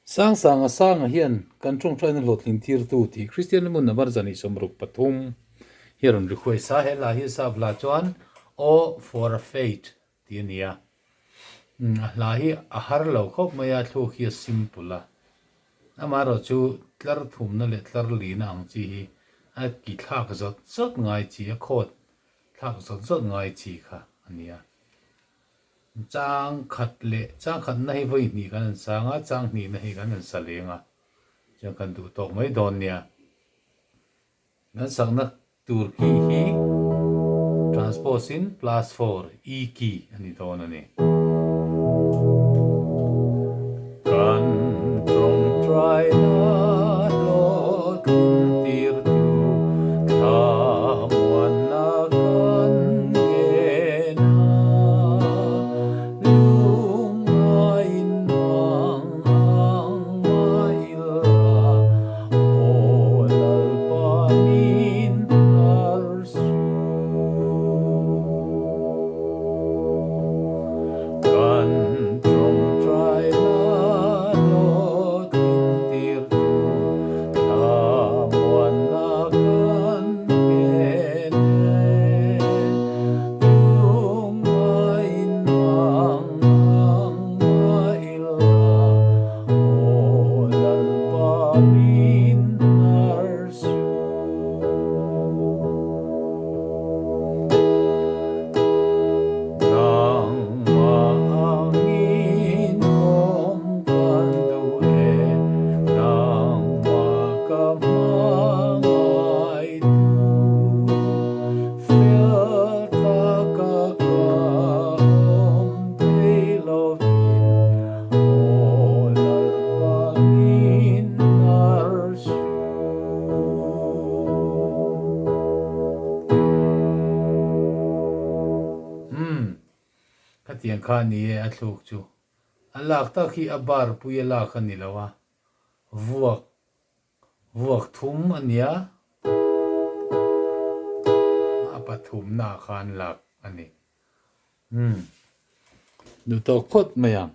Sangsanga Sanga hian kan tawngtaina hlawhtling tirtu tih Kristian hmun number 163 hi a rawn request a, he hla hi sap hla chuan O for a Faith tih a ni a. A hla hi a har lo khawp mai a, thluk hi a simple a. Amaherawhchu tlar thumna leh tlar lina ang chi hi a ki thlak zawt zawt ngai chi, a khawt thlak zawt zawt ngai chi kha a ni a. Chang khat leh chang khatna hi vawi hnih kan han sang a, chang hnihna hi kan han sa leng a, chuan kan duh tawk mai dawn nia. Kan sakna tur key hi transpose in plus 4 E key a ni dawn a ni. Kan tawngtaina hlawhtling tirtu thlamuanna kan ngen a, lungaiin mang ang mah ila, aw Lalpa min hnar suh. Kan tawngtaina hlawhtling tirtu thlamuanna kan ngen e. Lungaiin mang ang mah ila, aw Lalpa min hnar suh. Nangmah angin awm kan duh e, nangmah ka hmangaih tu. Fel taka ka awm thei lovin, aw Lalpa min hnar suh. Umm, khatiang kha a ni e a thluk chu. A lak tak hi a bar pui a lak a ni lo a, vuak, vuak thum a nia, a pathumna khan lak a ni. Umm, duhtawk phawt mai ang.